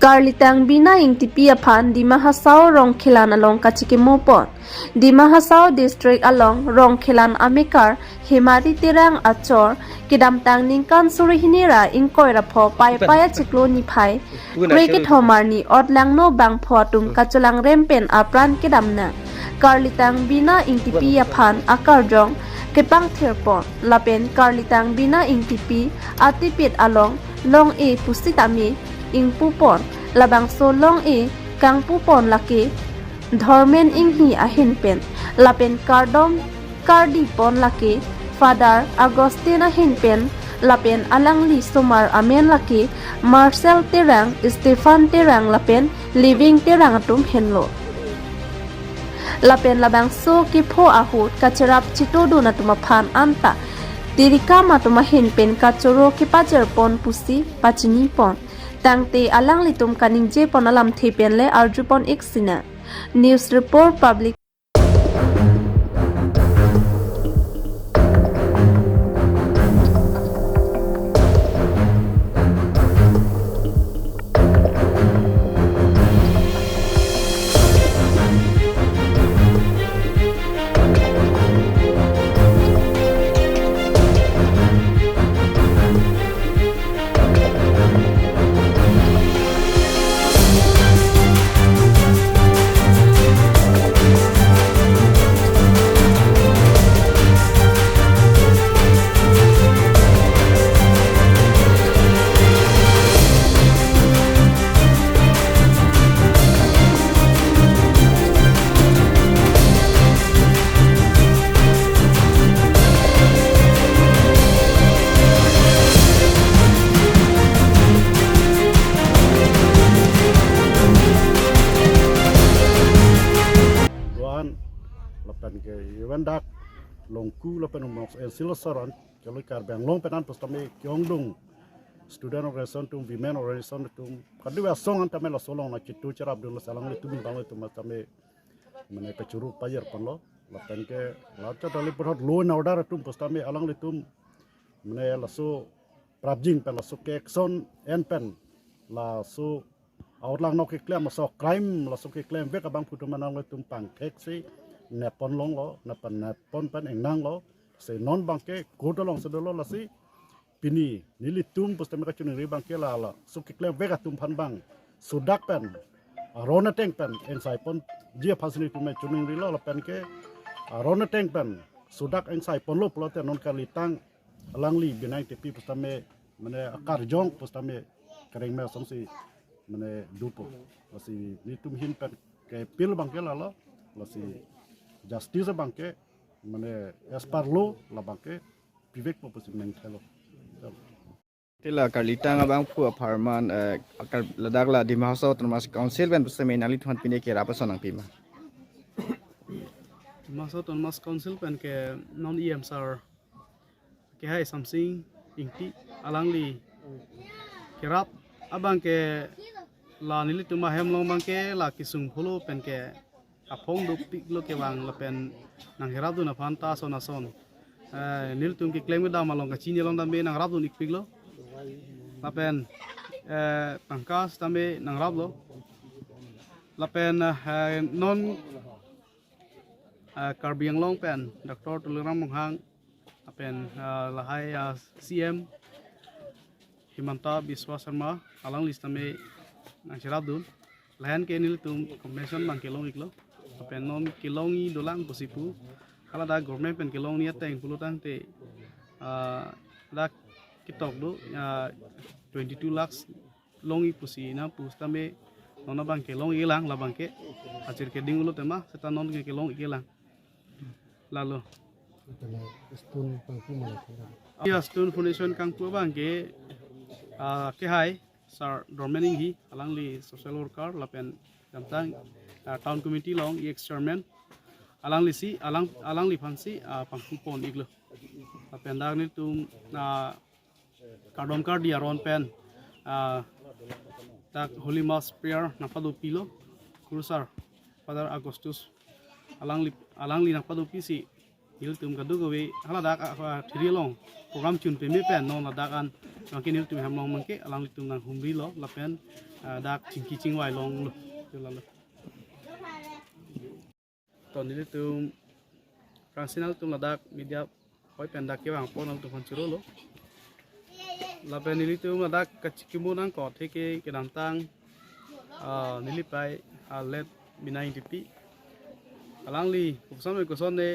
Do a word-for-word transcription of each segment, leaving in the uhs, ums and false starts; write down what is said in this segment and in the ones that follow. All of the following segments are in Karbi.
Karlitang Bina Ingtipi aphan Dima Hasao Rongkhelan along kachikimo pon. Dima Hasao District along Rongkhelan amekar Hemari Terang achor kedamtang ningkan suri hini ra ingkoi ra pho Paipai achiklo niphai kre kethom arni ot langno bangpho atum kacholangrem pen apran kedam nang. Karlitang Bina Ingtipi aphan akarjong kepangthir pon lapen Karlitang Bina Ingtipi atipit along long-e pusitame ingpu pon, labangso long-e kangpu pon lake Dhormen Inghi ahin pen lapen kardom kardi pon lake Father Augustine ahin pen lapen alangli somar amen lake Marcel Terang, Stephen Terang lapen Living Terang atum henlo. Lapen labangso kepho ahut kacherap chitodun atum aphan anta tirikam atum ahin pen kachoro kepajir pon pusi pachini pon. Tangte alanglitum kaningje pon alamthe pen le arju pon ik sinang. News report, Public. Doan lapen ke even dak Longku lapen Umrongso, eh, Silchar an, kali Karbi Anglong pen an pusitame ke-ongdung student organization atum, women organization atum, kadu asong an tame laso along nangchitu cherapdun, laso alanglitum abang atum tame mane pachuru pajir ponlo. Lapen ke la chot ali puthot law and order atum pusitame alanglitum mane laso prapjin pen, laso ke action en pen, laso a-ot langno keklem, laso crime, laso keklem vek abangphu atum alanglitum pangthek si nep pon longlo, nep pon, nep pon pen ingnanglo. Si non abangke court along si dolo, lasi pini nelitum pusitame kachiningri abangke la, laso keklem vek atum aphan abang sudak pen, aron ateng pen ingsai ponji aphan si nelitum chiningrilo. Lapen ke aron ateng pen sudak ingsai ponlo pulote non Karlitang alangli Bina Ingtipi pusitame mane akarjong pusitame kereng me asong si mane dopo. Lasi nelitum ahin pen ke appeal abangke lalo, lasi justice abangke mane as per law labangke pivekpo pusi nangthelo. Tila Karlitang abangphu apharman, eh, akar ladak la Dima Hasao Autonomous Council pen pusitame nanglitum aphan pine kerap ason nangpima? Dima Hasao Autonomous Council pen ke non E M sir kehai Samsing Ingti alangli kerap abangke la nelitum ahem along abangke la kesung pholo pen ke aphong dopiklo kevang lapen nangherapdun aphan ta ason ason, eh, nelitum keklem kedam along kachini along tame nangrapdun ikpiklo. Lapen, eh, tangka sitame nangraplo. Lapen, eh, non, eh, Karbi Anglong pen Doctor Tuliram Ronghang lapen, eh, lahai, eh, C M Himanta Biswa Sarma alangli sitame nangcherapdun. Lahen ke nelitum compensation abang kelong iklo. Lapen non kelongji dolang pusi pu. Hala dak government pen kelongji ateng pulo tangte, ah, dak ketok do, ah, twenty-two lakhs longji pusi nangpu sitame non abang kelong iklang, labangke achir keding ulo tema seta non ke kelong iklang. Lalo. Stone pangpu malah. Ya, Stone Foundation kangpu abangke, ah, kehai Sir Dormen Inghi, alangli social worker, lapen damtang, ah, town committee along ex chairman, alangli si, alang, alangliphan si, ah, pangpu pon iklo. Lapen dak nelitum, ah, kardom kardi aron pen, ah, dak Holy Mass prayer nangpadopilo, Kurusar, Father Augustus, alangli, alangli nangpadopisi, nelitum kadokave, hala dak, ah, ah, thiri along, program chun peme pen, non ladak an, abangke nelitum hem along abangke, alanglitum nanghumrilo, lapen, ah, dak chingki chingvai longlo. Ito lalo. To nelitum, aphrangsi nangtum ladak media hoi pen dak kevang apot nangtum aphan chorolo. Lapen nelitum ladak kachikimo nangkok atheke kedamtang, ah, neli pei, ah, late Bina Ingtipi. Alangli kopuson koson ne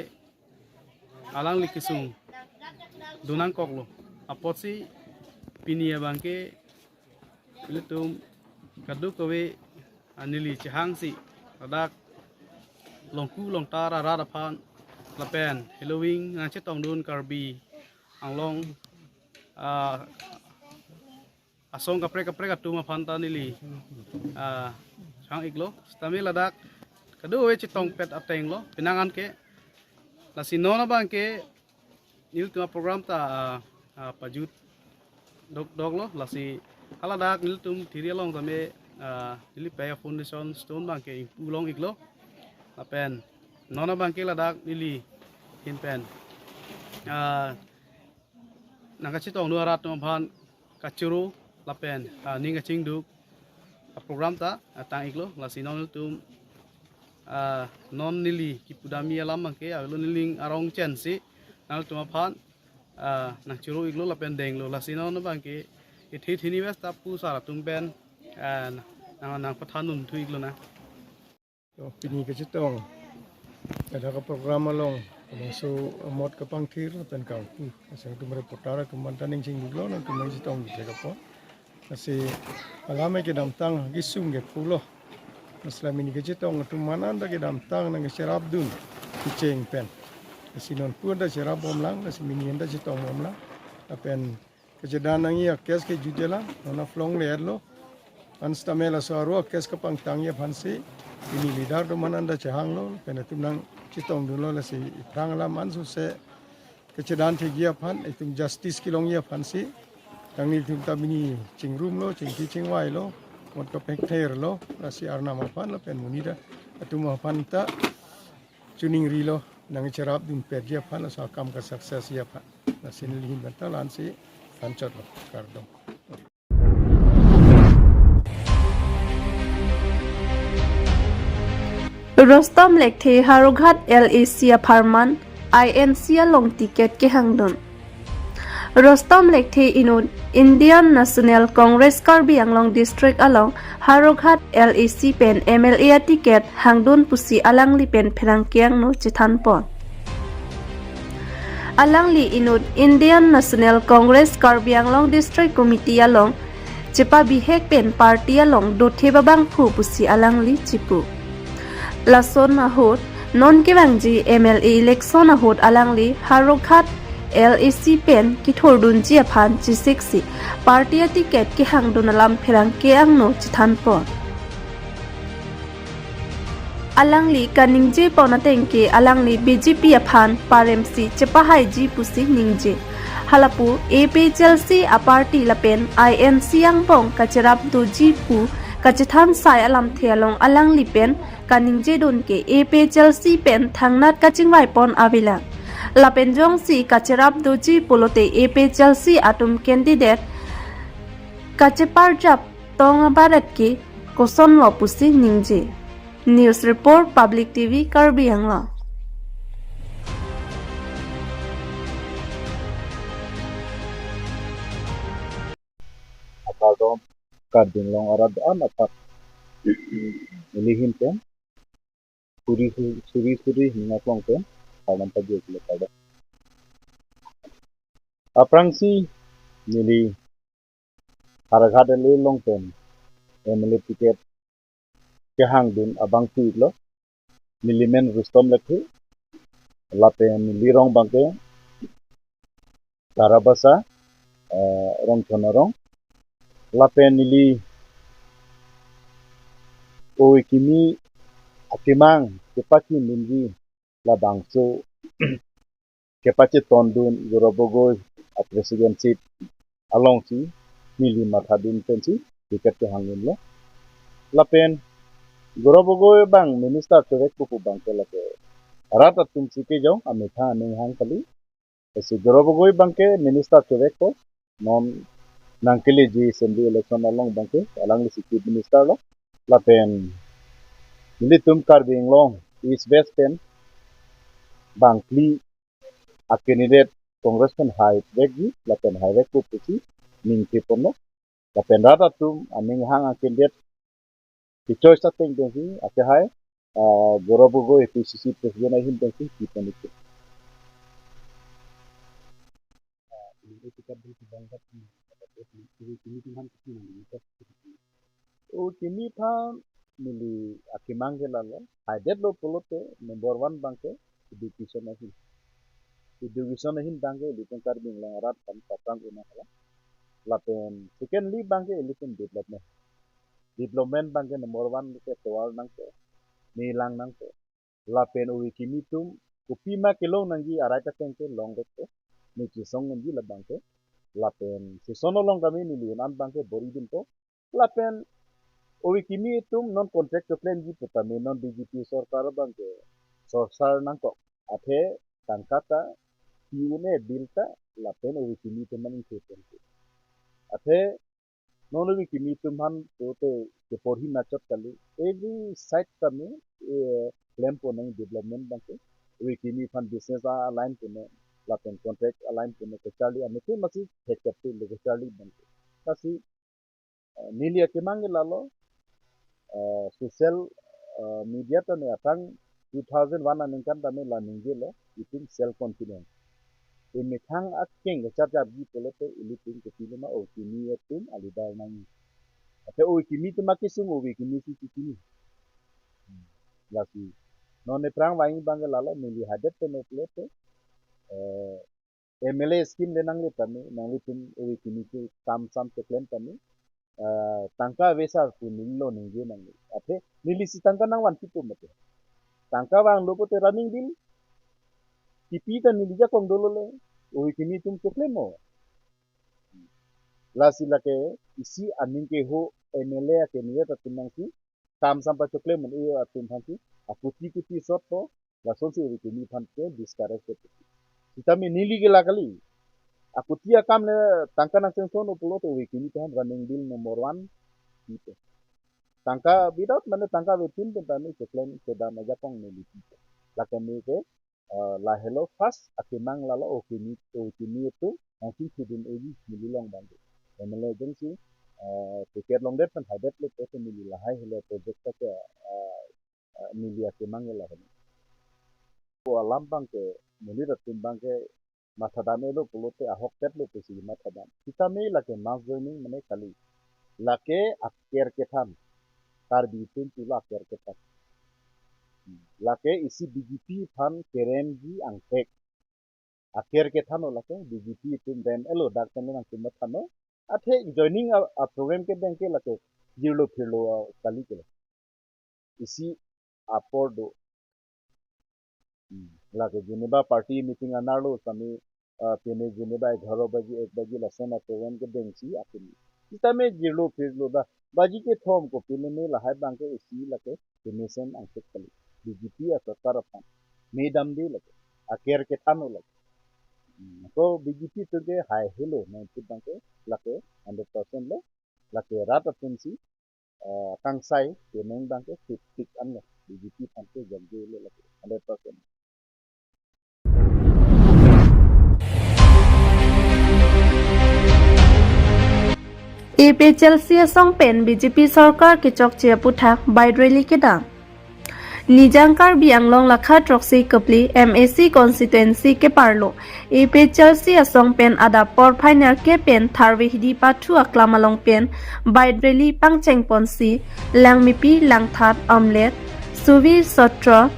alangli kesung do nangkoklo. Apotsi pini abangke ilitum kadokave, ah, neli chehangsi ladak longku longtar arat aphan lapen heloving nangchetongdun Karbi Anglong, ah, asong kaprek kaprek atum aphan ta neli, ah, chehang iklo. Sitame ladak kadokave chetongpet atenglo penang an ke. Lasi non abangke nelitum aprogram ta, ah, ah, pajut dokdoklo. Lasi haladak nelitum thiri along tame, ah, neli pei foundation stone abangke ingpu long iklo. Lapen non abangke ladak neli ahin pen, ah, nangkachetongdun arat atum aphan kachoro lapen, ah, ning kachingduk aprogram ta, ah, tang iklo. Lasi non nelitum, ah, non neli kipudamji alam abangke avelo, neli arong chensi nangtum aphan, ah, nangchoro iklo lapen denglo. Lasi non abangke ithi thini ves ta pu sar atum pen, ah, nang nangpathan dunthu iklo na. To, pini kachetong ladak aprogram along, laso amot kapangthir lapen kangpu, asang atum reporter atum aphan ta ning chingduklo, nangtum nangchetong dikle kapo. Lasi alam kedamtang kesung ke pulo. Lasi la pini kachetong atum aphan anta kedamtang nangcherapdun kecheng pen. Lasi non pu anta cherapbomlang, lasi pini anta chetongbomlang. Lapen kachedan nangji a-case ke jutje lang, non aflong le-etlo. An sitame laso aro a-case kapangtangji aphansi pini leader atum aphan anta chehanglo, pen atum nangchetongdunlo. Lasi iphrang alam ansose kachedan thekji aphan, itum justice kelongji aphansi, nangtum ta pini chingrumlo, chingki chingvailo, mot kapek therlo, lasi Arnam aphan lapen monit atum aphan ta chuningrilo, nangcherapdunpetji aphan, laso akam ka-success ji aphan. Lasi neli ahin pen ta la-ansi thanchotlo, kardom. Rustom Lekthe Howraghat L A C apharman I N C along ticket kehangdun. Rustom Lekthe inut Indian National Congress Karbi Anglong District along Howraghat L A C pen M L A aticket hangdun pusi alangli pen pherangke angno chethanpon. Alangli inut Indian National Congress Karbi Anglong District Committee along chepabihek pen party along dothep abangphu pusi alangli chipu. Lason ahut non kevangji M L A election ahut alangli Howraghat L A C pen kethurdunji aphan cheseksi party aticket kehangdun alam pherangke angno chethanpon. Alangli kaningjepon ateng ke alangli B J P aphan paremsi chepahaiji pusi ningje. Halapu A P H L C aparty lapen I N C angbong kacherap doji pu kachethan sai alamthe along alangli pen kaningjedun ke A P H L C pen thangnat kachingvaipon avelang. Lapen jongsi kacherap doji pulote A P H L C atum candidate kacheparjap tong abarat ke kosonlo pusi ningje. News report, Public T V, Karbi Anglong. Akardom, Karbi Anglong arat an apar. Neli ahin pen suri su-, suri suri ning aklong pen kardom pajirlo, kardom. Aphrangsi neli Howraghat L A along pen M L A ticket kehangdun abangphu iklo. Neli men Rustom Lekthe, lapen neli rong abangke Tarabasa, eh, Rongthon arong. Lapen neli o kimi akemang kepakindunji labangso kepachetondun Gaurav Gogoi a-presidentship alongsi neli mathadun pensi ticket kehangdunlo. Lapen Gaurav Gogoi abang minister chevekpo pu abangke lake rat atumsi kejong amethang aning hang kali. Lasi Gaurav Gogoi abangke minister chevekpo, non nangkeleji assembly election along abangke, alanglisi Chief Minister lo. Lapen nelitum Karbi Anglong East West pen bangphli a-candidate Congress pen haivekji, lapen haivekpo pusi ningke ponlo. Lapen rat atum aning hang a-candidate ke-choice ateng pensi, ake hai, ah, Gaurav Gogoi A P C C President ahin pensi, pi ponlo. O kimi aphan neli akemang ke lalo, haidetlo pulote number one abangke education ahin. Education ahin abangke ilitum Karbi Anglong arat aphan paprang unang hala. Lapen secondly abangke ilitum development. Development abangke number one ke tovar nangpo, me lang nangpo. Lapen ove kimi atum kopima kelong nangji a-right ateng ke longdetpo. Ne chesong nangji labangke. Lapen chesong along kami neli un-an abangke bor-idunpo. Lapen ove kimi atum non contract keklemji putame non B J P sorkar abangke sorsar nangkok. Athe tangka ta pi un-e, bill ta lapen ove kimi atum aning ke pen ke. Athe non ove kimi atum aphan pulote keporhi nachot kali. Every side kami, eh, klempo nang development abangke. Ove kimi aphan business a-line pune, lapen contract a-line pune kacharli, anke masi hekap tu le kacharli abangke. Lasi, eh, neli akemang ke lalo, eh, social, eh, media ta ne aphrang two thousand one aningkan tame la ningjelo, itum self confidence. Emethang akeng kacharjapji pulote ilitum kopiloma ove kimi atum a-leader nang. Athe ove kimi atum akesung ove kimi si chini. Lasi non ephrang vangji abangke lalo, neli hadet pen pulote, eh, M L A scheme le nangle tame, nanglitum ove kimi ke kam sam keklem tame, eh, tangka avesa pu neli lo ningje nangji. Athe nelisi tangka nangvanpipo mate. Tangka vanglo pulote running bill kipi ta neli ajakong dolo le, ove kimi atum keklem mo. Lasi lake isi aning keho M L A a-candidate atum nangsi kam sam pachoklem un-e atum aphansi akuti kuti sotpo, lasonsi ove kimi aphan ke discourage ke. Sitame neli ke la kali. Akuti akam le tangka nang chengsono pulote ove kimi aphan running bill number one pipo. Tangka without mane tangka avepin pen tame choklem kedam ajakong neli pipo. Lake me ke, eh, lahelo first akemang lalo ove kimi, ove kimi atum nangchingthudun-eji neli along abangke. M L A jongsi, eh, ticket longdet pen haidetlo pulote neli lahai helo project ta ke, eh, eh, neli akemang ke lahelo. Ko alam abangke monit atum abangke mathadam-elo pulote ahokpetlo pusi mathadam. Sitame lake mass joining mane kali. Lake aker kethan. Karbi atum pulo aker kethan. Lake isi B J P aphan keremji angthek. Aker kethanlo lake B J P atum rem-elo dak tame nangtum mathano. Athe joining a, a-program kedeng ke lake jirlo phirlo, ah, kali ke. Isi apor do. Hmm. Lake Geneva party meeting anerlo sami, ah, pine Geneva egharo baji, ek baji lason a-program kedengsi atum. Sitame jirlo phirlo da. Baji kethom kopilome lahai abangke isi lake kemesen angthek kali. B J P asorkar aphan me damde lake. Aker kethanlo lake. Hmm. So B J P atum ke haihelo nangput abangke lake hundred percent lo. Lake rat atumsi, eh, kangsai kenang abangke tik tik anlo. B J P aphan ke jangje lo lake hundred percent. A P H L C asong pen B J P sorkar kechokche aputhak bike rally kedam. Nijang Karbi Anglong lakha throksi kapli M A C constituency keparlo A P H L C asong pen adap porphai nerkep pen tharve hidi pathu aklam along pen bike rally pangchengponsi Langmepi, Langthat, Amlet, Suvi, Sotro,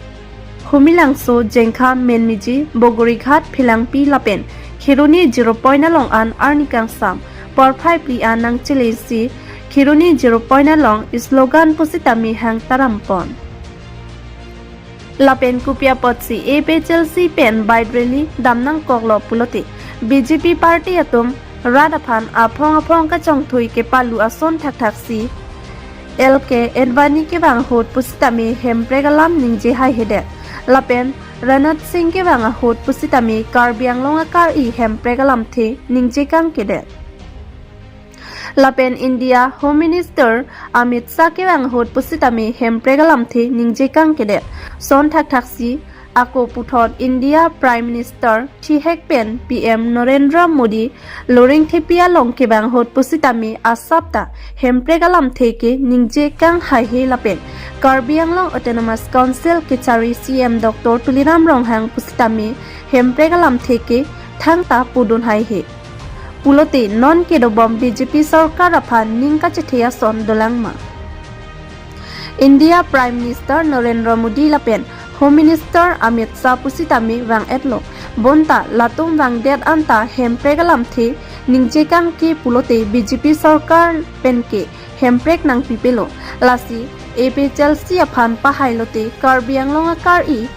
Humilangso, Jengkha, Menmiji, Bogorighat, Philangpi lapen Kheroni zero point along an arni kangsam porphai phli an nangchelesi Kheroni zero point along slogan pusitame hang tarampon. Lapen kopi apotsi A P H L C pen bike rally damnangkoklo pulote B J P party atum rat aphan aphong aphong kachongthui kepalu ason thakthaksi L K Advani kevang ahut pusitame hemprek alam ningje haihedet. Lapen Rajnath Singh kevang ahut pusitame Karbi Anglong akari hemprek alamthe ningje kangkedet. Lapen India Home Minister Amit Shah kevang ahut pusitame Hemprek alamthe ningje kangkedet. Son thakthaksi ako puthot India Prime Minister thihek pen P M Narendra Modi Lorengthepi along kevang ahut pusitame asap ta Hemprek alamthe ke ningje kanghaihe lapen Karbi Anglong Autonomous Council kechari C M Doctor Tuliram Ronghang pusitame Hemprek alamthe ke thangta pudunhaihe. Pulote non kedobom B J P sorkar aphan ning kachethe ason dolang ma? India Prime Minister Narendra Modi lapen Home Minister Amit Shah pusitame vang-etlo. Bonta latum vangdet anta Hemprek alamthe ningje kangke pulote B J P sorkar penke Hemprek nangpipelo. Lasi A P H L C aphan pahailote Karbi Anglong akari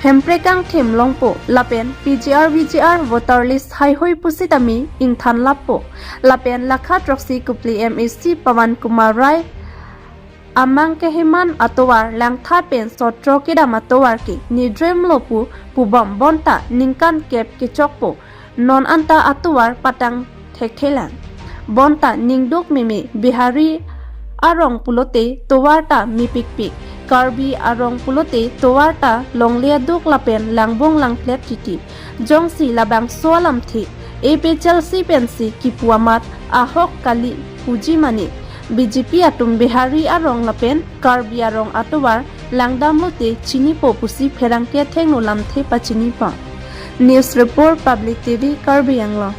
Hemprek kangthim longpo lapen P G R V G R voter list haihui pusitame ingthan lappo. Lapen lakha throksi Kopili M A C Pawan Kumar Rai amang keheman atovar langthat pen sotro kedam atovar ke nidrem lo pu pubom bonta ningkan kep kechokpo. Non anta atovar patang thekthelang. Bonta ningduk meme Bihari arong pulote tovar ta mepikpik. Karbi arong pulote tovar ta longle aduk lapen langbong langplet titi. Jongsi labangso alamthe A P H L C pensi kipu amat ahok kali puji mane B J P atum Bihari arong lapen Karbi arong atovar langdamlote chinipo pusi pherangke athengno lamthe pachinipo. News Report, Public T V, Karbi Anglong.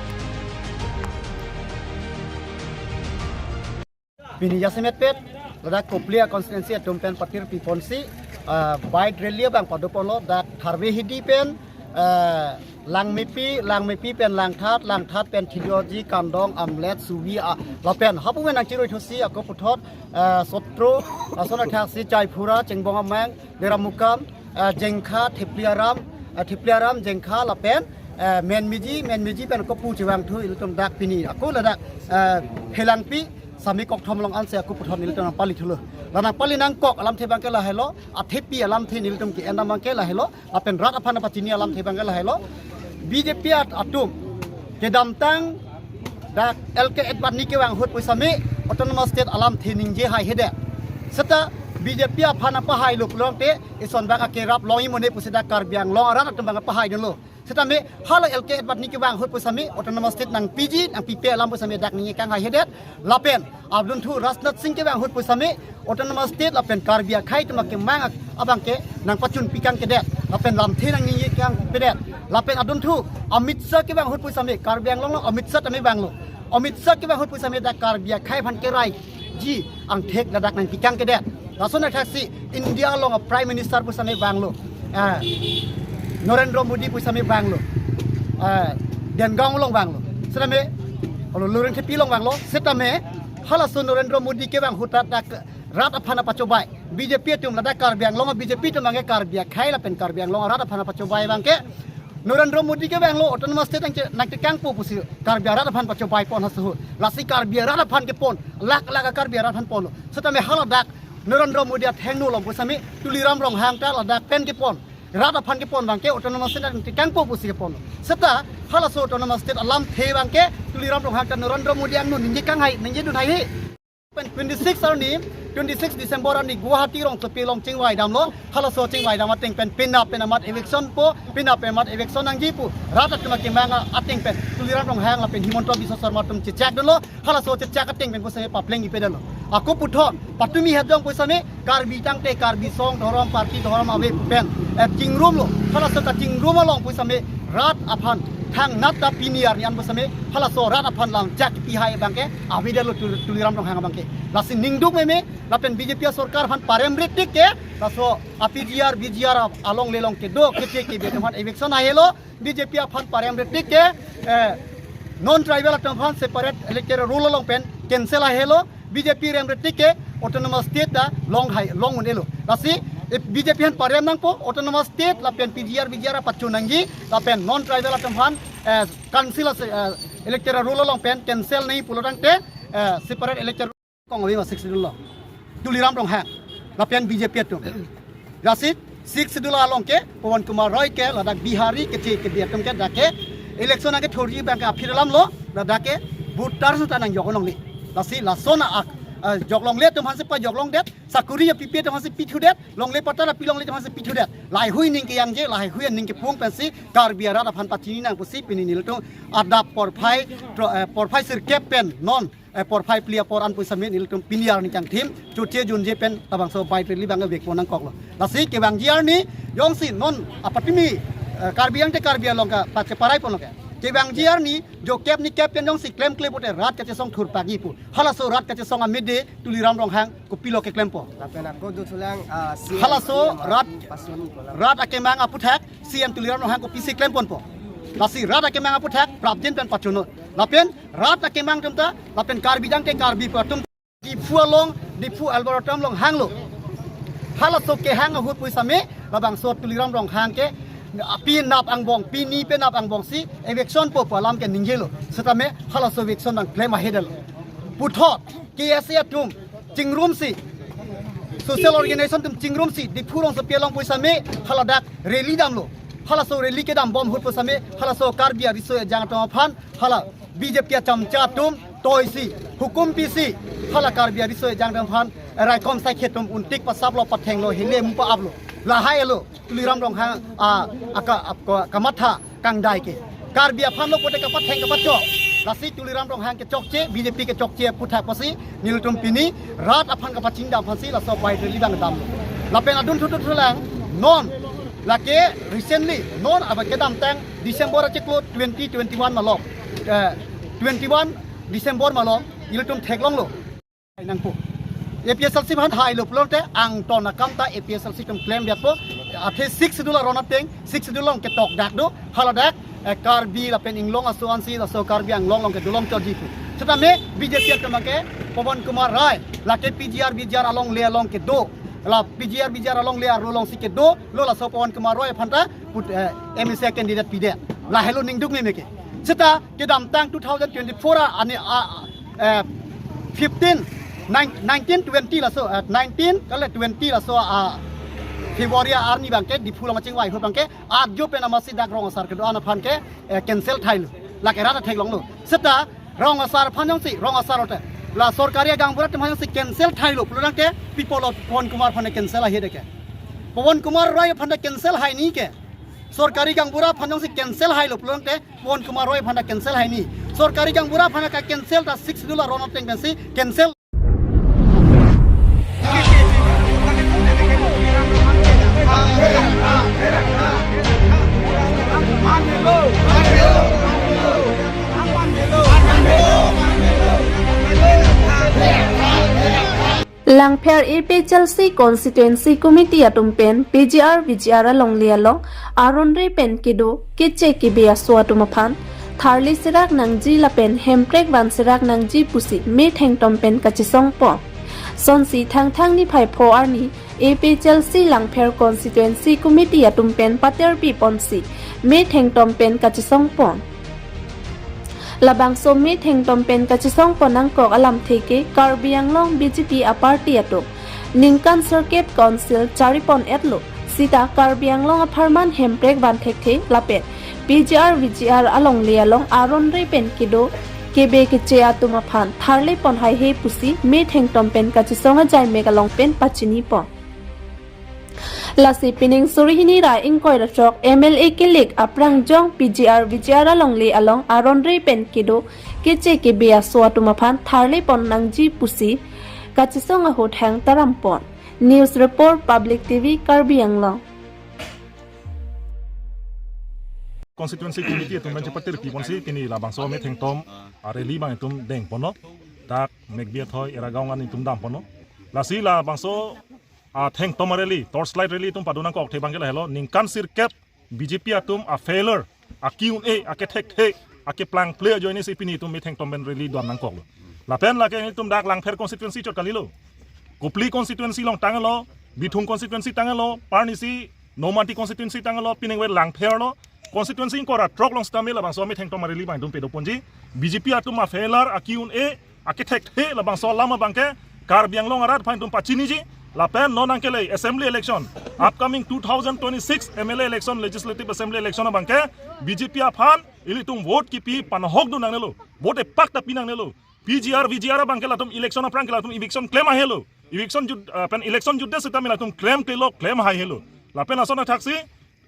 Pini jasemet pet ladak Kopili constituency atum pen pathir piponsi, ah, bike rally abang padoponlo dak Tharve Hidi pen, ah, Langmepi, Langmepi pen Langthat, Langthat pen Thilirji, Kandong, Amlet, Suvi, ah, lapen hapu pen nangchiroi thusi ako puthot, ah, sotro, ah, son thakthaksi Chaiphura, Chengbong Amang, Deramukam, ah, Jengkha, Thepliaram, ah, Thepliaram, Jengkha lapen, ah, Menmiji, Menmiji pen kopu chevangthu ilitum dak pini ako ladak, ah, Phelangpi, Sami Kokthom along ansi ako puthot ilitum pali thulo. Lanang pali nangkok alamthe abangke lahelo, athepi alamthe ilitum ke-en abangke lahelo, lapen rat aphan pachini alamthe abangke lahelo. B J P at-, atum kedamtang dak L K Advani kevang ahut pusitame Autonomous State alamthe ningje haihedet. Seta B J P aphan pahailo pulote ison abang akerap longji mone pusi dak Karbi Anglong arat atum abang pahaidulo. Setame hala L K Advani kevang ahut pusitame Autonomous State nangpiji, nangpipe alam pusitame dak ningje kanghaihedet. Lapen adunthu Rajnath Singh kevang ahut pusitame Autonomous State lapen Karbi akhei atum akemang abangke nangpachunpi kangkedet. Lapen lamthe nangningje kangpedet. Lapen adunthu Amit Shah kevang ahut pusitame Karbi Anglong along Amit Shah tame vanglo. Amit Shah kevang ahut pusitame dak Karbi akhei aphan keraiji angthek ladak nangpi kangkedet. Lason thakthaksi India along a Prime Minister pusitame vanglo. Ah, Narendra Modi pusitame vanglo. Ah, Dengaon along vanglo. Setame, olo Lorengthepi along vanglo. Setame, halaso Narendra Modi kevang ahut dak rat aphan pachobai. B J P atum ladak Karbi Anglong B J P atum abangke Karbi akhei lapen Karbi Anglong arat aphan pachobai abangke Narendra Modi kevanglo Autonomous State nangche-, nangtekangpo pusi Karbi arat aphan pachobaipon halaso ahut. Lasi Karbi arat aphan kepon, lakh lakh Karbi arat aphan ponlo. Setame haladak Narendra Modi athengno along pusitame Tuliram Ronghang ta ladak pen kepon, rat aphan kepon abangke Autonomous State nangtekangpo pusi keponlo. Seta halaso Autonomous State alamthe abangke Tuliram Ronghang ta Narendra Modi angno ningje kanghai, ningjedunhaihe. Pen twenty-six arni, twenty-six December arni Guwahati Rongsopi along chingvai damlo, halaso chingvai dam ateng pen penap pen amat eviction po, penap pen amat eviction nangji pu rat atum akemang ateng pen Tuliram Ronghang lapen Himanta Biswa Sarma atum chechakdunlo, halaso chechak ateng pen pusitame paplengji pedetlo. Ako puthot patumi hejong pusitame Karbi tangte Karbi song dhorom party dhorom ave pu pen, eh, chingrumlo, halaso kachingrum along pusitame rat aphan thangnat ta pini arni an pusitame halaso rat aphan langchak pihai abangke avedetlo Tul-, Tuliram Ronghang abangke. Lasi ningduk meme lapen B J P asorkar aphan paremre tik ke laso a P G R, V G R along lelong kedo keche kebe atum aphan eviction haihelo, B J P aphan paremre tik ke, eh, non tribal atum aphan separate electoral roll along pen cancel haihelo, B J P remre tik ke Autonomous State ta longhai, long un-elo. Lasi, eh, B J P aphan parem nangpo, Autonomous State lapen P G R, V G R pacho nangji, lapen non tribal atum aphan, eh, council as, eh, electoral roll along pen cancel nangji pulo tangte, eh, separate electoral kong avi ma Sixth Schedule along. Tuliram Ronghang lapen B J P atum. Lasi Sixth Schedule along ke Pawan Kumar Roy ke ladak Bihari keche kebe atum ke dak ke election nangkethurji abangke aphi alamlo, ladak ke Voter seta nangjok longle. Lasi lason a, ah, jok longle atum aphansi pajok longdet, sakuri apipe atum aphansi pithudet, longle patta api longle atum aphansi pithudet. Laheihui ning keyangje, laheihui aning kepung pensi Karbi arat aphan pachini nang pusi pini nelitum adap porphai, tro-, eh, porphai sirkep pen non, eh, porphai phli apor an pusitame nelitum pini arni kangthim, chotche junje pen labangso bike rally abang vekpon nangkoklo. Lasi kevangji arni jongsi non apatimi, eh, Karbi Anglong te Karbi Anglong kapacheparai ponlo ke. Kevangji arni jo kep ni kep pen jongsi klemkle pote rat kachesong thurpagi pu. Halaso rat kachesong amede Tuliram Ronghang kopilo keklempo. Lapen ako dothulang, ah, C M Halaso C M rat, pasun ko la. Rat akemang aputhak C M Tuliram Ronghang kopisi klemponpo. Lasi rat akemang aputhak prapjin pen pachunot. Lapen rat akemang atum ta, lapen Karbi Anglong te Karbi atum Diphu along, Diphu Alberta along hanglo. Halaso kehang ahut pusitame labangso Tuliram Ronghang ke pi nap angbong, pini pe nap angbongsi eviction po pu alam ke ningjelo. Setame halaso eviction abang klem ahedetlo. Puthot K S A atum chingrumsi, social organization atum chingrumsi Diphu rongsopi along pusitame haladak rally damlo. Halaso rally kedambom ahut pusitame halaso Karbi ariso ejang atum aphan hala B J P achamcha atum toisi, hukum pisi, hala Karbi ariso ejang atum aphan raikom saikhe atum untik pasaplo, pathenglo, hele mupa aplo. Lahai elo Tuliram Ronghang a, aka, aka, kamatha kangdai ke. Karbi aphanlo pote kapatheng kapachok. Lasi Tuliram Ronghang kechokche, B J P kechokche aputhak pusi nelitum pini rat aphan kapachingdam aphansi laso bike rally abang damlo. Lapen adun thuthu thulang non lake recently non aba kedamtang December achiklo twenty twenty-one malom, eh, twenty-one December malom ilitum theklonglo. Nangpo. A P H L C aphan hailo pulote angton akam ta A P H L C atum klem biapo. Athe Sixth Schedule aron ateng, Sixth Schedule along ketok dak do, haladak, eh, Karbi lapen Inglong aso ansi, laso Karbi Anglong along kedo long choji pu. Setame B J P atum ke Pawan Kumar Rai, lake P G R V G R alongle along kedo, la P G R V G R alongle aro alongsi kedo, lo laso Pawan Kumar Rai aphan ta put, eh, M A C candidate pidet. Lahelo ningduk meme ke. Seta kedamtang two thousand twenty-four a, ani a, eh, fifteen, nine, nineteen twenty laso, eh, nineteen kale twenty laso a February arni abang ke Diphu along kachingvai ahut abang ke ajo pen amatsi dak rong asar kedo-an aphan ke, eh, cancel thailo. Lake rat theklonglo. Seta rong asar aphan jongsi, rong asar ote la sorkari gaonbura atum aphan jongsi cancel thailo pulo tangte pi pulo Pawan Kumar aphan cancel ahedet ke. Pawan Kumar Rai aphan cancel haini ke. Sorkari gaonbura aphan jongsi cancel hailo pulo tangte Pawan Kumar Rai aphan cancel haini. Sorkari gaonbura aphan ka cancel ta Sixth Schedule aron ateng pensi cancel. Langpher A P H L C Constituency Committee atum pen P G R V G R alongle along aron re pen kedo keche kebe aso atum aphan tharli serak nangji lapen hemprek van serak nangji pusi methengtom pen kachesongpon. Sonsi Thangthang niphai pho arni A P H L C Langpher Constituency Committee atum pen paterpi ponsi methengtom pen kachesongpon. Labangso methengtom pen kachesongpon nangkok alamthe ke Karbi Anglong B J P a party atum ningkan sirkep council charipon etlo, seta Karbi Anglong apharman hemprek van thekthe lapen P G R V G R alongle along aron re pen kedo kebe keche atum aphan tharli pon haihe pusi methengtom pen kachesong ajai mek along pen pachinipon. Lasi pining suri hini ra ingkoi ra throk M L A kilik aphrang jong P G R V G R alongle along aron re pen kedo keche kebe aso atum aphan tharli pon nangji pusi kachesong ahut hang tarampon. News report, Public T V, Karbi Anglong. Constituency Committee atum pen chepaterpi ponsi pini labangso methengtom a rally abang itum dengponlo. Dak Mekbi athoi era gaon an itum damponlo. Lasi labangso a thengtom a rally, torchlight rally itum pado nangkok athe abang ke lahelo, ningkan sirkep B J P atum a failure, a Q and A, a kethekthe, a keplangple ajoine si pini itum methengtom pen rally do-an nangkoklo. Lapen lake itum dak Langpher constituency chot kalilo. Kopili constituency along tanglo, Bithung constituency tanglo, arnisi Nomati constituency tanglo, pining ave Langpher lo, constituency ingkoi ra throk along sitame labangso methengtom a rally abang itum padoponji. B J P atum a failure, a Q and A, a kethekthe labangso alam abang ke Karbi Anglong arat aphan itum pachiniji. Lapen non nangkele assembly election, upcoming two thousand twenty-six M L A election, Legislative Assembly election abang ke B J P aphan Ilitum vote kipi panahok do nangnelo. Vote epak ta pi nangnelo. P G R, V G R abang ke latum election aphrang ke latum eviction klem aihelo. Eviction jut, ah, pen election jutdet setame latum klemklelo, klem haihelo. Lapen lason athaksi,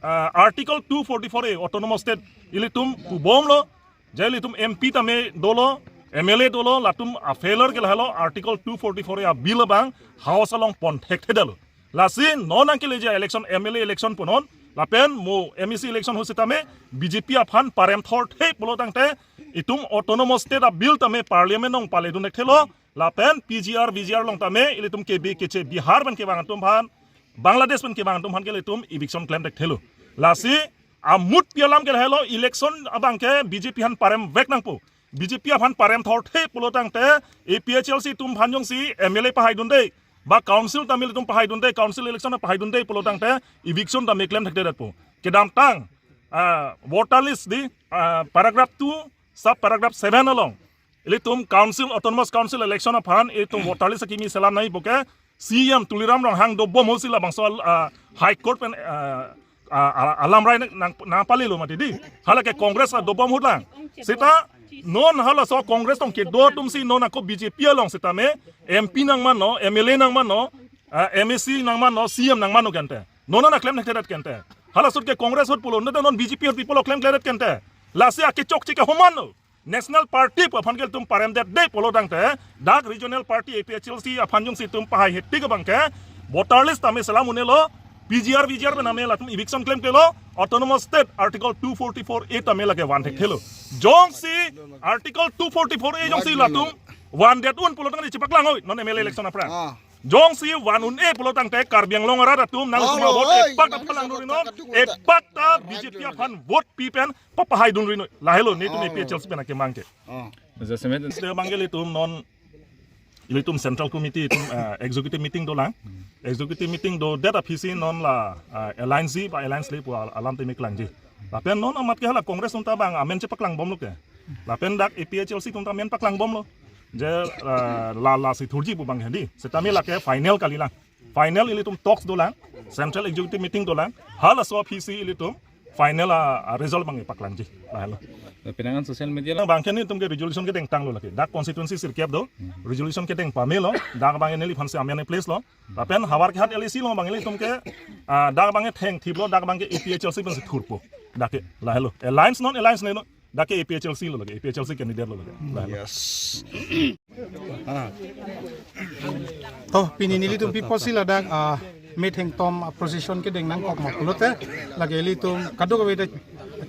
ah, Article two forty-four A Autonomous State ilitum pubomlo. Je ilitum M P tame dolo, M L A dolo, latum a-failure ke lahelo Article two forty-four A a-bill abang House along pon thekthedetlo. Lasi non nangkeleji election, M L A election punon, lapen mo M A C election ho setame B J P aphan parem thorthe pulo tangte, itum Autonomous State a-bill tame Parliament along paledun thekthelo, lapen P G R, V G R along tame ilitum kebe keche Bihar pen kevang atum aphan, Bangladesh pen kevang atum aphan ke ilitum eviction klem thekthelo. Lasi amutpi alam ke lahelo, election abang ke B J P aphan parem vek nangpo. B J P aphan parem thorthe pulo tangte A P H L C atum aphan jongsi M L A pahaidunde, ba council tame ilitum pahaidunde, council election pahaidunde pulo tangte eviction tame klem thekthedetpo. Kedamtang, ah, voter list di, ah, paragraph two, sub paragraph seven along ilitum council, Autonomous Council election aphan ilitum voter list akimi selam nangji pu ke C E M Tuliram Ronghang dobom ahutsi labangso al-, ah, High Court pen, ah, ah, ah, alamrai nang, nang, nangpalelo mati di. Hala ke Congress adobom ahut lang. Seta non halaso Congress tong kedo atumsi non ako B J P along setame M P nangmanlo, M L A nangmanlo, ah, M A C nangmanlo, C E M nangmanlo kente. Non nangklem thekthedet kente. Halaso ahut ke Congress ahut pulo, non B J P ahut pi pulo klemkledet kente. Lasi akechokche ke ho manlo. National Party pu aphan ke ilitum paremdetde pulo tangte, dak regional party A P H L C aphan jongsi itum pahaihe tik abang ke, voter list tame selam un-elo, P G R, V G R pen tame latum eviction klemklelo, Autonomous State Article two forty-four A tame lake van thekthelo. Jongsi Article two forty-four A jongsi latum vandet un pulo tangte chepaklang oi, non M L A election aphrang. Ah. Jongsi van un-e pulo tangte Karbi Anglong arat atum nang Oh, suma vote oi, epak ta nang phalangdun ri non, suma kadung epak ta Right, B J P right. aphan vote pi pen papahaidun ri non. Lahelo nelitum Oh. A P H L C pen akemang ke. Oh. Jasemet. Sede abang ke ilitum non, ilitum Central Committee itum, eh, executive meeting dolang. Executive meeting dodet aphisi non la, eh, alliance ji ba alliance le pu al-, alam tame klangji. Lapen non amat ke hala Congress atum ta bang amen chepaklangbomlo ke. Lapen dak A P H L C atum ta amen paklangbomlo. Je, eh, la, lasi thurji pu bang hedi. Setame lake final kalilang. Final ilitum talks dolang. Central executive meeting dolang. Halaso aphisi ilitum final a, a result bang paklangji. Lahelo. Penang an social media la. Bang ke nelitum ke resolution kedeng tanglo lake. Dak constituency sirkep do. Resolution kedeng pamelo. Dak bang neliphansi amen place lo. Lapen Howraghat L A C along bang ilitum ke, ah, dak bang thengthiplo, dak bang ke A P H L C pensi thurpo. Dak ke lahelo. Alliance non alliance neno. Dak ke A P H L C lo lake, A P H L C candidate lo lake. Lahelo. Yes. Ah. To, pini nelitum pi pusi ladak, ah, methengtom, ah, procession kedeng nangkok ma pulote, lake ilitum kadokave ta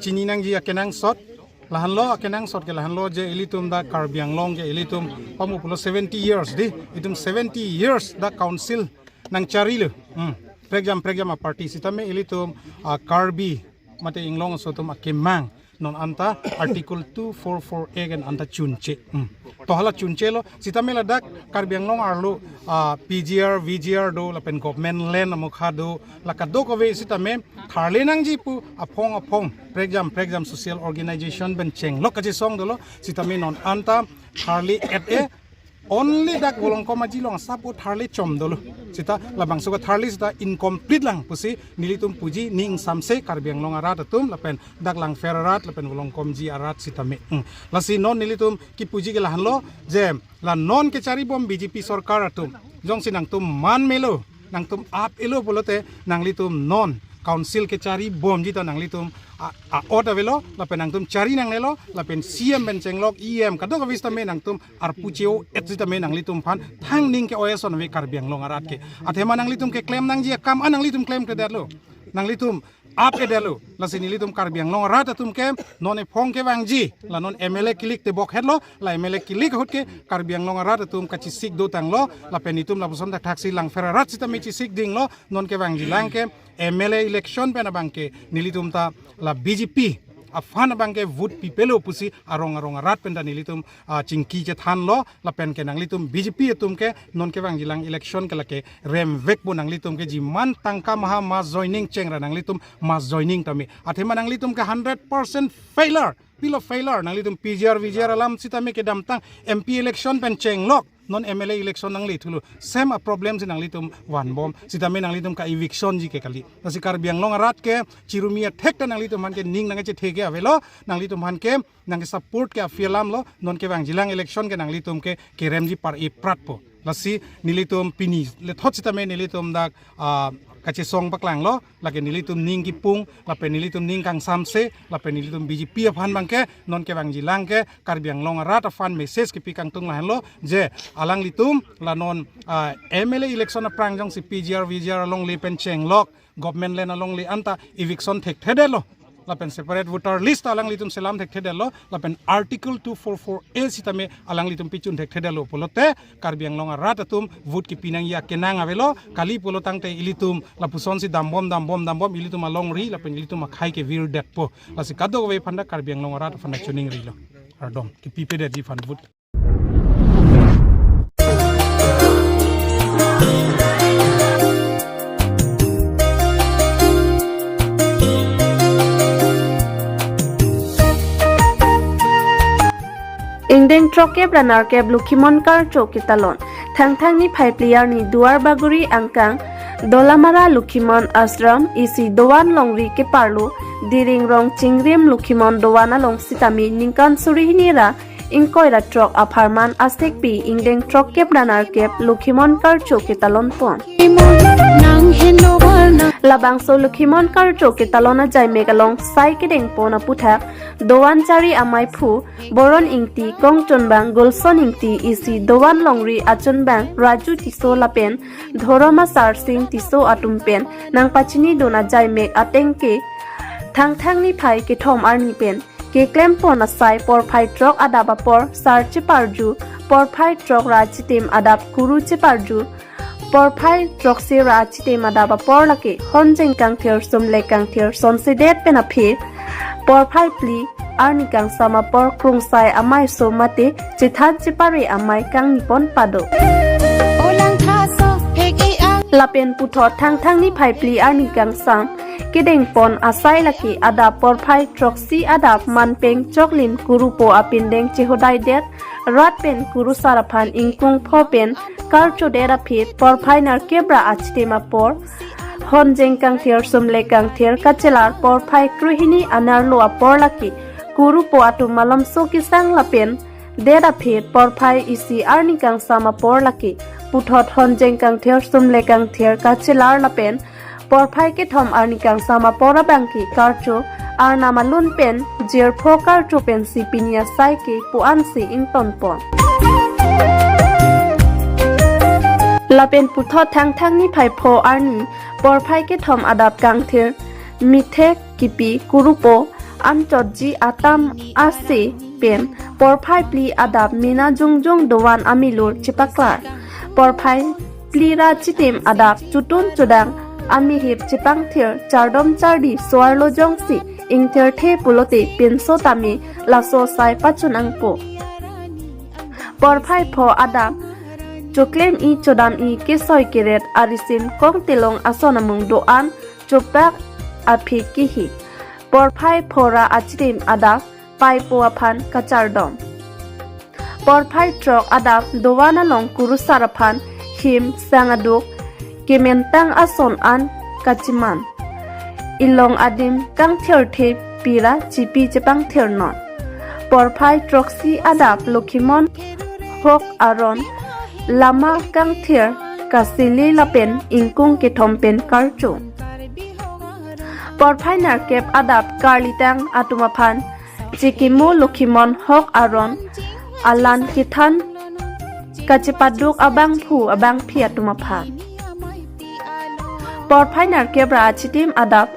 chini nangji akenangsot. Lahenlo akenangsot ke lahenlo je ilitum dak Karbi Anglong ke ilitum pamu pulo seventy years di, itum seventy years dak council nangcharilo. Hmm. Prekjam prekjam a-party setame ilitum, ah, Karbi mate Inglong aso atum akemang non anta Article two forty-four A ke anta chunche. Hmm. To hala chunchelo setame ladak Karbi Anglong arlo, ah, P G R, V G R do lapen government land amokha do la kadokave setame tharle nangji pu aphong aphong prekjam prekjam social organization pen chenglok kachesong dolo setame non anta tharle-et-e only dak Volongkom Aji along asap o tharle chom dolo. Seta labangso katharle seta incomplete lang pusi nelitum puji ning samse Karbi Anglong arat atum lapen dak Langpher arat lapen Volongkom Aji arat setame. Hmm. Lasi non nelitum kipuji ke lahenlo je la non kecharibom B J P sorkar atum jongsi nangtum man melo, nangtum ap-elo pulote nanglitum non council kecharibomji ta nanglitum a, a-ot avelo, lapen nangtum chari nangnelo, lapen C M pen chenglok, E M kadokave setame nangtum arpu che-o-et setame nanglitum aphan thang ning ke-oi ason ave Karbi Anglong arat ke. Athema nanglitum keklem nangji akam an nanglitum klemkledetlo. Nanglitum ap-edetlo. Lasi nelitum Karbi Anglong arat atum ke non ephong kevangji la non M L A kilik tebok hetlo, la M L A kilik ahut ke Karbi Anglong arat atum kachesik dotanglo, lapen itum lapuson thakthaksi Langpher arat setame chesik dinglo, non kevangji lang ke M L A election pen abang ke nelitum ta la B J P aphan abang ke vote pipelo pusi arong arong arat pen ta nelitum, ah, chingki chethanlo, lapen ke nanglitum B J P atum ke non kevangji lang election ke lake remvekpo, nanglitum ke jiman tangka maha mass joining chengra nanglitum mass joining tame. Athema nanglitum ke hundred percent failure. Pilo failure, nanglitum P G R, V G R alam setame kedamtang M P election pen chenglok. non M L A election nangle thulo, same a problem si nanglitum vanbom, sitame nanglitum ka eviction ji ke kali. Lasi Karbi Anglong arat ke chirumi athek ta nanglitum aphan ke ning nangkechethe ke avelo, nanglitum aphan ke nangkesupport ke aphi alam lo, non kevangjilang election ke nanglitum ke keremji par-e pratpo. Lasi nelitum pini lethot sitame nelitum dak, ah, kachesong paklanglo, lake nelitum ning kipung, lapen nelitum ning kangsamse, lapen nelitum B J P aphan abangke, non kevangjilang ke Karbi Anglong arat aphan message kipi kangtung lahenlo, je alanglitum la non, ah, M L A election aphrang jongsi P G R, V G R alongle pen chenglok, government land alongle anta eviction thekthedetlo. Lapen separate voter list alanglitum selam thekthedetlo. Lapen Article two four four A sitame alanglitum pichun thekthedetlo pulote Karbi Anglong arat atum vote kipi nangji akenang avelo. Kali pulo tangte ilitum lapuson si dambom, dambom, dambom, ilitum alongri lapen ilitum akhei ke virdetpo. Lasi kadokave aphanta Karbi Anglong arat aphanta choningrilo. Kardom, kipipedetji aphan vote. Ingdeng throkkep ra nerkep Lokhimon Karcho ketalon. Thangthang niphai phli arni Duarbagori angkang Dolamara Lokhimon Ashram isi dovan longri keparlo Diring Rong Chingrim Lokhimon dovan along sitame ningkan suri hini ra ingkoi ra throk apharman asekpi ingdeng throkkep ra nerkep Lokhimon Karcho ketalon pon. Labangso Lokhimon Karcho ketalon ajaimek along sai kedengpon aputhak dovan chari amaiphu Boron Ingti, kongchunbang Gulson Ingti, isi dovan longri achunbang Raju Tisso lapen dhorom asar Sing Tisso atum pen nangpachinidun ajaimek ateng ke Thangthang niphai kethom arni pen keklempon asai porphai throk adap apor sar cheparju, porphai throk ra chitim adap kuru cheparju, porphai throksi ra chitim adap apor lake Honjeng Kangthir, Sumle Kangthir, Sonsedet pen aphi porphai phli arni kangsam apor krungsai amei so mate chethan chepare amei kangnipon pado. Lapen puthot Thangthang niphai phli arni kangsam kedengpon asai lake adap porphai throksi adap manpeng choklin kurupo apindeng chehodaidet rat pen kurusar aphan ingkung pho pen karchodet aphi porphai nerkep ra achitim apor Honjeng Kangthir, Sumle Kangthir kachelar porphai krehini anerlo apor lake kurupo atum malomso kesang lapen det aphi porphai isi arni kangsam apor lake puthot Honjeng Kangthir, Sumle Kangthir kachelar lapen porphai kethom arni kangsam apor abangke karcho arnam alun pen jirpho karcho pensi pini asai ke pu-ansi ingtonpon. Lapen puthot Thangthang niphai pho arni porphai kethom adap Kangthir mithek kipi kurupo anchotji atam ase pen porphai phli adap mina jongjong dovan amilur chepaklar. Porphai phli ra chitim adap chutun chudang amihip chepangthir chardom chardi soarlo jongsi ingthirthe pulote pinso tame laso sai pachun angpo. Porphai pho adap choklem-i chodam-i kesoi keret arisim kongtelong ason amung do-an chopak aphi kihi. Porphai pho ra achitim adap paipo aphan kachardom. Porphai throk adap dovan along kurusar aphan him sang aduk kementang ason an kachiman. Ilong adim kangthirthe pi ra chipi chepangthir non. Porphai throksi adap Lokhimon hok aron lama kangthir kasili lapen ingkung kethom pen karcho. Porphai nerkep adap karlitang atum aphan chikimo Lokhimon hok aron alan kethan kachepaduk abangphu abangphi atum aphan. Porphai nerkep ra achitim adap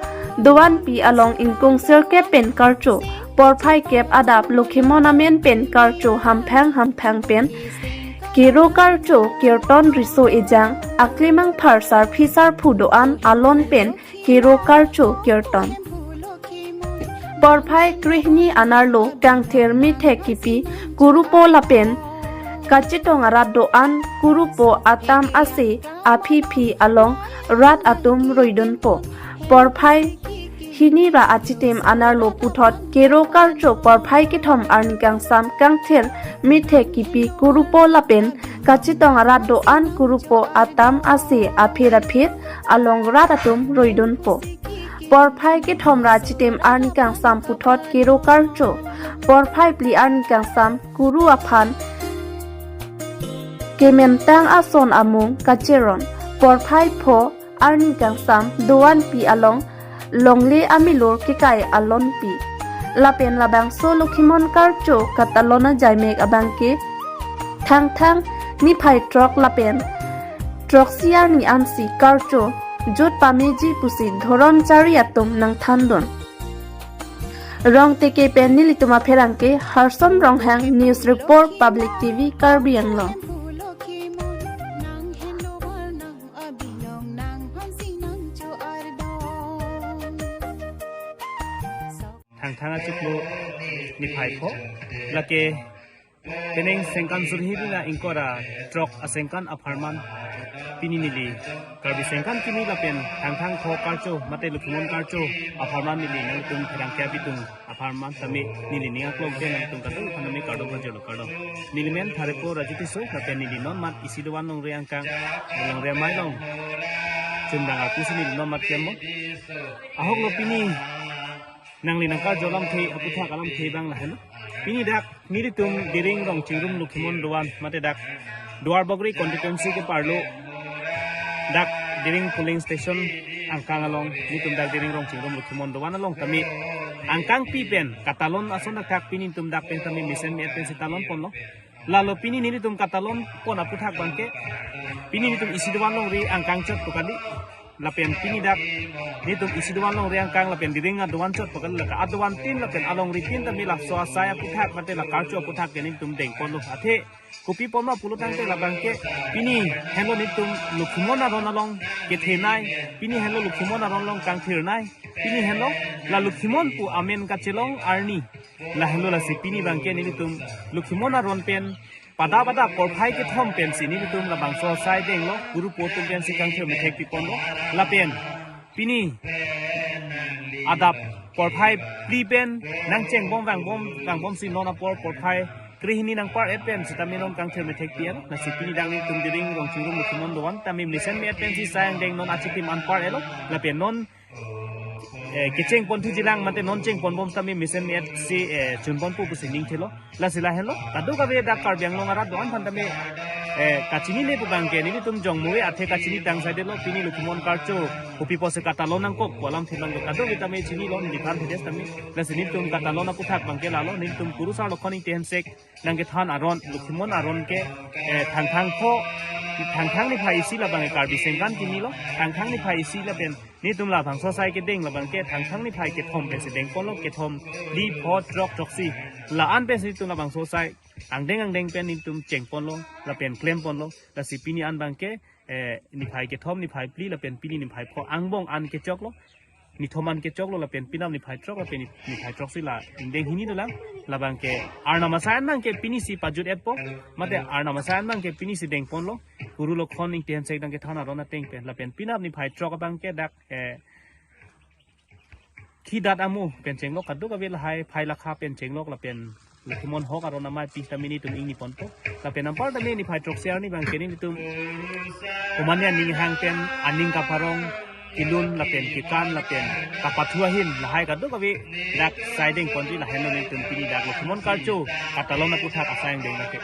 dovan pi along ingkung sirkep pen karcho. Porphai kep adap Lokhimon amen pen karcho hamphang hamphang pen kero karcho kirton riso ejang aklimang phar sarphi sarphu do-an alon pen kero karcho kirton. Porphai krehini anerlo kangthir mithek kipi kurupo lapen kachetong arat do-an kurupo atam ase aphi phi along rat atum roidunpo. Porphai hini ra achitim anerlo puthot kero karcho porphai kethom arni kangsam kangthir mithek kipi kurupo lapen kachetong arat do-an kurupo atam ase aphir aphir along rat atum roidunpo. Porphai kethom ra achitim arni kangsam puthot kero karcho porphai phli arni kangsam kuru aphan kementang ason amung kacheron porphai pho arni kangsam do-an pi along longle amilur kekai alonpi. Lapen labangso Lokhimon karcho katalon ajaimek abangke Thangthang niphai throk lapen throksi arni ansi karcho jut pameji pusi dhorom chari atum nangthandun. Rongteke pen nelitum apherangke Harsom Ronghang, News Report, Public T V, Karbi Anglong. Thangthang achiklo niphai pho, lake penang sengkan surhi bina ingkoi ra throk asengkan apharman pini neli Karbi sengkan kimi lapen Thangthang pho karcho mate Lokhimon karcho apharman neli nangtum pherangke abitung apharman tame neli ning aklong ke nangtum kadokave aphan tame kardom pajirlo, kardom. Neli men Tharepo Raju Tisso lapen neli non mat isi do-an longri angkang, longri amei along chundang arpu si neli non mat klemlo. Ahoklo pini nangli nangkarjo alamthe, aputhak alamthe abang lahenlo. Pini dak nelitum Diring Rongchingrum Lokhimon do-an mate dak Duarbagori constituency ke-arlo dak Diring polling station angkang along nelitum dak Diring Rongchingrum Lokhimon do-an along tame angkangpi pen katalon ason thakthak pini nelitum dak pen tame mesen me-et pensi talon ponlo. Lalo pini nelitum katalon pon aputhak abangke pini nelitum isi do-an longri angkang chot pu kali. Lapen pini dak nelitum isi do-an longri angkang lapen Diring adovan chot pu kali, lake adovan tin lapen alongri tin tame laso asai aputhak mate la karcho aputhak ke nelitum dengponlo. Athe kopi ponma pulo tangte labangke pini henlo nelitum Lokhimon aron along kethenei, pini henlo Lokhimon aron along kangthirnei, pini henlo la Lokhimon pu amen kachelong arni lahenlo. Lasi pini abangke nelitum Lokhimon aron pen pada pada porphai kethom pensi nelitum labangso asai denglo, kurupo atum pensi kangthir methek piponlo. Lapen pini adap porphai phli pen nangchengbom vangbom vangbomsi non apor porphai krehini nangpar-et pen sitame non kangthir methek pi-en. Lasi pini dak nelitum Diring Rongchingrum Lokhimon do-an tame mesen me-et pensi sai angdeng non achitim anpar-etlo. Lapen non eh, kecheng ponthuji lang mate non chengponbom tame mesen me-et si, eh, chunponpo pusi ningthelo. Lasi lahenlo kadokave dak Karbi Anglong arat do-an aphan tame, eh, kachinine pu abangke nelitum jongmove athe kachinitang saidelo, pini Lokhimon karcho kopi pusi katalon nangkok pu alamthe abang kadokave tame chinilo, neliphan thedes tame. Lasi nelitum katalon aputhak abangke lalo, nelitum kurusar Lokhon Ingti Hensek nangkethan aron, Lokhimon aron ke, eh, Thangthang pho, Thangthang niphai isi labang Karbi sengkan kimilo, Thangthang niphai isi lapen nelitum labangso asai kedeng labangke Thangthang niphai kethom pensi dengponlo, kethom phli pho throk throksi la-an pensi nelitum labangso asai angdeng angdeng pen nelitum chengponlo lapen klemponlo. Lasi pini an abangke, eh, niphai kethom, niphai phli lapen pini niphai pho angbong an kechoklo, nithom an kechoklo lapen penap niphai throk lapen ni-, niphai throksi la ingdeng hini dolang. Labangke Arnam asai an abangke pinisi pajut-etpo mate Arnam asai an abangke pinisi dengponlo. Kuru Lokhon Ingti Hensek nangkethan aron ateng pen lapen penap niphai throk abangke dak, eh, khidat amu pen chenglok, kadokave lahai phai lakha pen chenglok lapen Lokhimon hok aron amei pi tame nelitum ingniponpo. Lapen anpar tame niphai throksi arni abangke nelitum komatne aning hang pen aning kaparong, kelun lapen kekan lapen kapathu ahin lahai kadokave dak sai dengponji, lahenlo nelitum pini dak Lokhimon karcho katalon aputhak asai angdeng lake.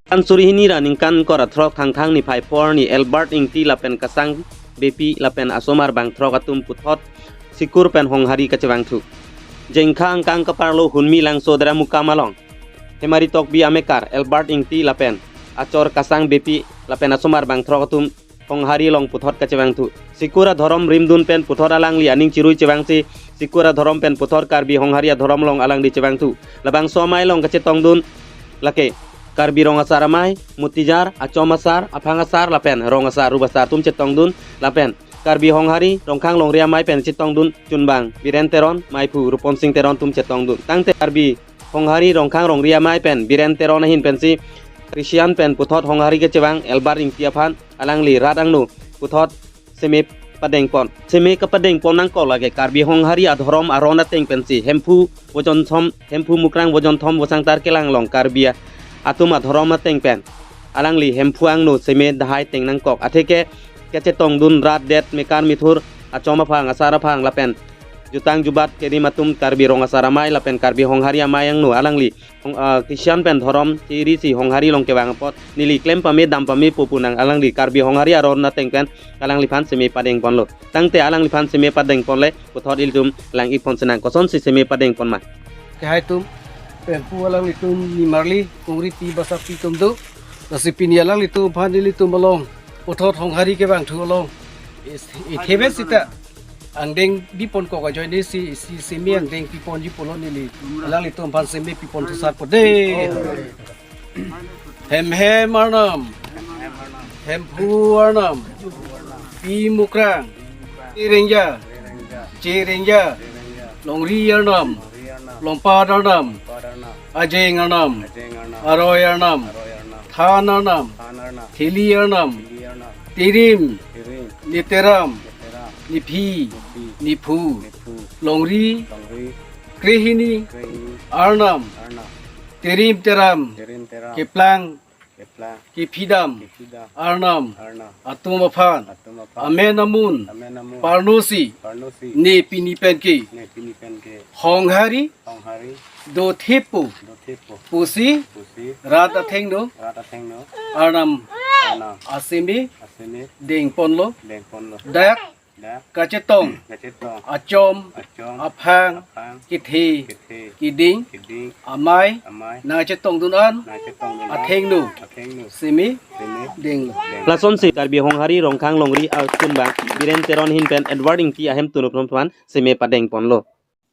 An suri hini ra ningkan ingkoi ra throk Thangthang niphai pho arni Albert Ingti lapen Kasang Beypi lapen asomar bangthrok atum puthot Sikur pen Honghari kachevangthu. Jengkha angkang kaparlo Hunmi Langso Deramukam along Hemari Tokbi amekar Albert Ingti lapen achor Kasang Beypi lapen asomar bangthrok atum Honghari along puthot kachevangthu. Sikur adhorom rimdun pen puthot alangli aning chirui chevangsi Sikur adhorom pen puthot Karbi Honghari adhorom along alangli chevangthu. Labangso amei along kachetongdun lake Karbi Rong Asar Amei, Mutijar, Achom Asar, Aphang Asar lapen Rong Asar, Rup Asar atum chetongdun lapen Karbi Honghari Rongkhang Longri Amei pen chetongdun chunbang Biren Teron, Meiphu Ruponsing Teron atum chetongdun. Tangte Karbi Honghari Rongkhang Longri Amei pen Biren Teron ahin pensi Christian pen puthot Honghari kachevang Albert Ingti aphan alangli rat angno puthot seme padengpon. Seme kapadengpon nangkok lake Karbi Honghari adhorom aron ateng pensi Hemphu Vojonthom, Hemphu Mukrang Vojonthom Vosangtar kelang along Karbi atum adhorom ateng pen alangli Hemphu angno seme dahai teng nangkok. Atheke kachetongdun rat det mekar mithur achom aphang asar aphang lapen jutang jubat kerim atum Karbi Rong Asar Amei lapen Karbi Honghari Amei angno alangli Hong, ah, Christian pen dhorom chiri si Honghari along kevang apot neli klem pame dam pame pu pu nang alangli Karbi Honghari aron ateng pen alangliphan seme padengponlo. Tangte alangliphan seme padengponle puthot ilitum lang-ikpon sinang, kosonsi seme padengpon ma. Kehai atum, Hemphu alanglitum nimarli, kongri pi basa pi atum do. Lasi pini alanglitum aphan ilitum along puthot Honghari kevangthu along is, ithebe sita angdeng bipon kok ajoine si, si seme angdeng piponji pulo neli alanglitum aphan seme piponthusar po de. Hem hem arnam, Hemphu arnam, pi Mukrang, Cherengja, Cherengja, Longri arnam, Longpat arnam, Ajeng arnam, Aroi arnam, Than arnam, Thili arnam, Tirim, Niteram, Niphi, Niphu, Longri, Krehini, Arnam, Tirim Teram, Keplang, Kephidam, Arnam, atum aphan, amen amun, parnosi, ne pini penke, Honghari, dothepo, pusi, rat athengno, Arnam, aseme, dengponlo, dak, kachetong, achom, aphang, kethe, keding, amei, nangchetongdun an, athengno, seme, denglo. Lasonsi Karbi Honghari Rongkhang Longri atum abang Biren Teron ahin pen Edward Ingti ahemtun atum aphan seme padengponlo.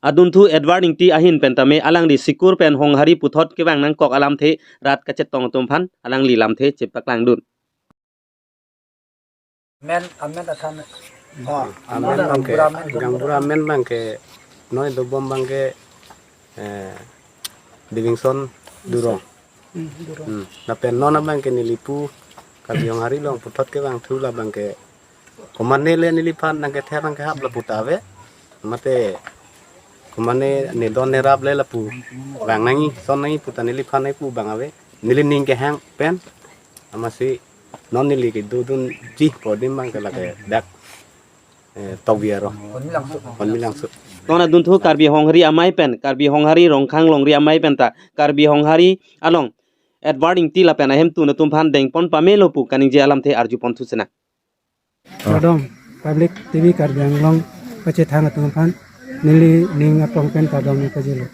Adunthu Edward Ingti ahin pen tame alangli Sikur pen Honghari puthot kevang nangkok alamthe rat kachetong atum aphan alangli lamthe chepaklangdun. Amen, amen athan. Oh, amen abang ke, gaonbura amen abang ke, noi dobom abang ke, eh, Livingstone Durong. Hmm, Durong. Hmm. Lapen non abang ke neli pu Karbi Honghari along puthot kevangthu labang ke komatne le neliphan nangkethe nangkehap lapu ta ave. Mate komatne ne don ne rap le lapu vang nangji, son nangji puta neliphan nangpu abang ave. Neli ning kehang pen amatsi non neli kedodunji adim abang ke lake dak, eh, Tokbi arong. Honmi Langso. Non adunthu Karbi Honghari Amei pen, Karbi Honghari Rongkhang Longri Amei pen ta Karbi Honghari along Edward Ingti lapen ahemtun atum aphan dengpon pamelo pu kaningje alamthe arjuponthu sinang. Kardom, Public T V Karbi Anglong kachethang atum aphan, neli ning apong pen kardom nangpajirlo.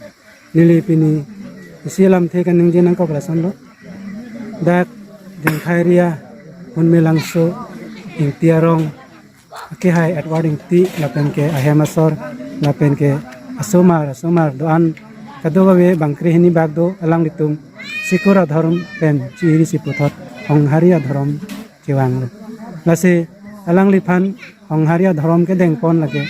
Neli pini isi alamthe kaningje nangkok lasonlo. Dak Jengkhai area, Honmi Langso, Ingti arong, akehai Edward Ingti, lapen ke ahem asor, lapen ke asomar, asomar do-an kadokave bang krehini bak do, alanglitum Sikur adhorom pen chiri si puthot Honghari adhorom kevanglo. Lasi alangliphan Honghari adhorom kedengpon lake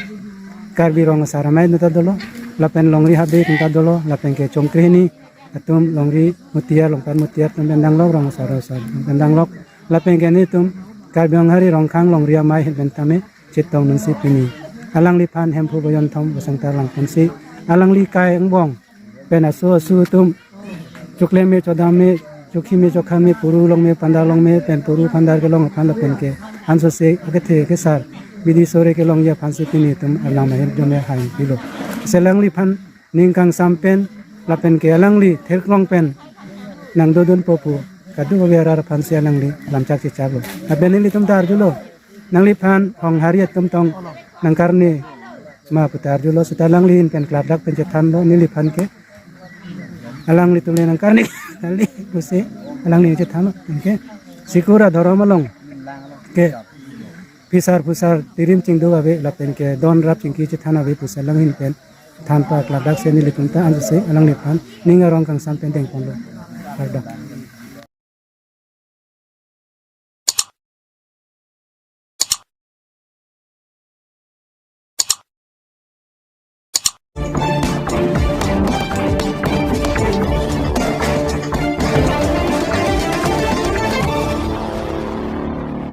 Karbi Rong Asar Amei atum ta dolo, lapen Longri Habe atum ta dolo, lapen ke chongkrehini atum Longri Mutiyar, Longpat Mutiyar atum pen danglok, Rong Asar Asar atum pen danglok, lapen ke nelitum Karbi Honghari Rongkhang Longri Amei ahin pen tame chetongdunsi pini alangliphan Hemphu Vojonthom Vosangtar langponsi alangli kai angbong pen aso asu atum, choklem me, chodam me, chokhi me, chokha me, puru long me, panda long me, pen puru phandar kelong aphan lapen ke ansose akethe kesar bidi sore kelongji aphansi pini itum alam ahirjume hai pilo. Lasi alangliphan ning kangsam pen lapen ke alangli therklong pen nangdodunpo pu kadokave arat aphansi alangli lamchak chechaklo. Lapen nelitum ta arjulo, nangliphan Honghari atum tong nangkarne ma pu ta arjulo, seta alangli ahin pen klardak pen chethanlo neliphan ke. Alanglitum le nangkarne kali pusi alangli chethanlo. Anke Sikur adhorom along ke phisar phusar tirim chingduk ave lapen ke don rap chingki chethan ave pusi alangli ahin pen than pa klardak si nelitum ta ansose alangliphan ning arong kangsam pen dengponlo. Kardom.